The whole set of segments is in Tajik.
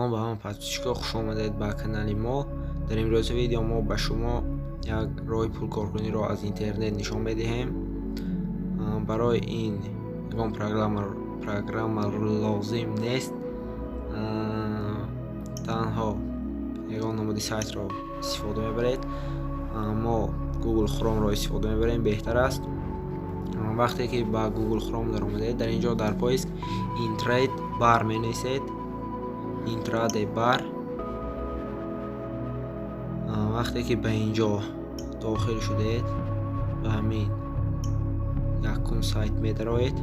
Салом ба ҳама подписчикҳо, хуш омадед ба канали мо. Дар имрӯзи видео мо ба шумо як роҳи пулкоркуниро аз интернет нишон медиҳем. Барои ин ягон программа лозим нест. Танҳо ягон намуди сайтро истифода мебаред. Мо Google Chrome-ро истифода мебарем, беҳтар аст. Вақте ки ба Google Chrome даромадед, дар ин ҷо дар поиск Intrade Bar менависед. Intrade Bar. Вақте ки ба ин ҷо дохил шудед, ба ҳамин якум сайт медароед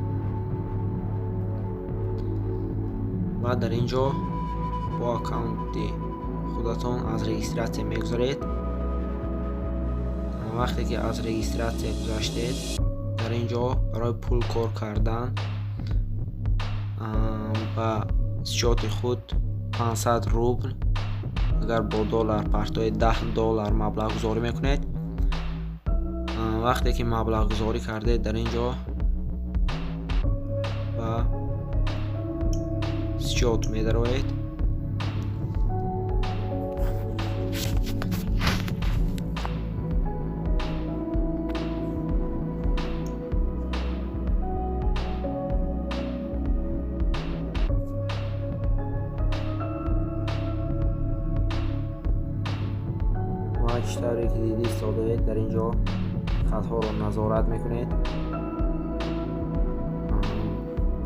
ва дар ин ҷо бо аккаунти худатон аз регистратсия мегузаред. Вақте ки аз регистратсия гузаштед, дар ин ҷо барои пул кор кардан ба счёти худ 500 рубл, агар бо доллар партоед, 10 доллар маблағгузорӣ мекунед. Вақте ки маблағгузорӣ кардед, дар ин ҷо ба счёт медароед. Ва чӣ тавре ки дида истодаед, дар ин ҷо хатҳоро назорат мекунед.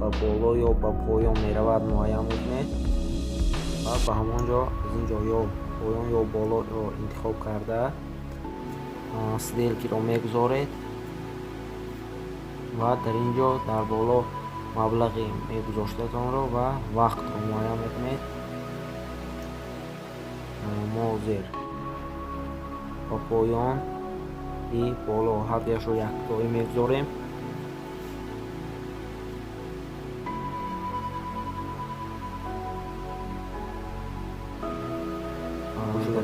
Ба боло ё ба поён меравад, муайян мекунед ва ба ҳамон ҷо аз ин ҷо ё поён ё болоро интихоб карда сделкиро мегузоред ва дар ин ҷо дар боло маблағи мегузоштатонро ва вақтро муайян мекунед. Мо ҳозир ба поён и боло ҳардуяшро яктоӣ мегузорем.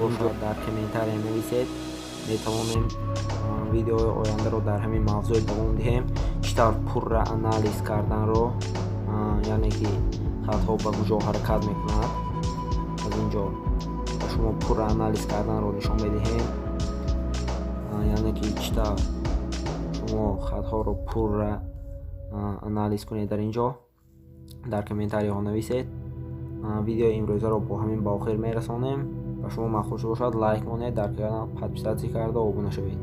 Бошад, дар комментария нависед, метавонем видеои ояндаро дар ҳамин мавзӯъ давом диҳем, чӣ тавр пурра анализ карданро, яъне ки хатҳо ба куҷо ҳаракат мекунад, аз ин ҷо ба шумо пурра анализ карданро нишон медиҳем, яъне ки чӣ тавр шумо хатҳоро пурра анализ кунед. Дар ин ҷо дар комментарияҳо нависед. Видеои имрӯзаро бо ҳамин ба охир мерасонем. Ба шумо маъқул шуда бошад, лайк монед, дар канал подписатсия карда обуна шавед.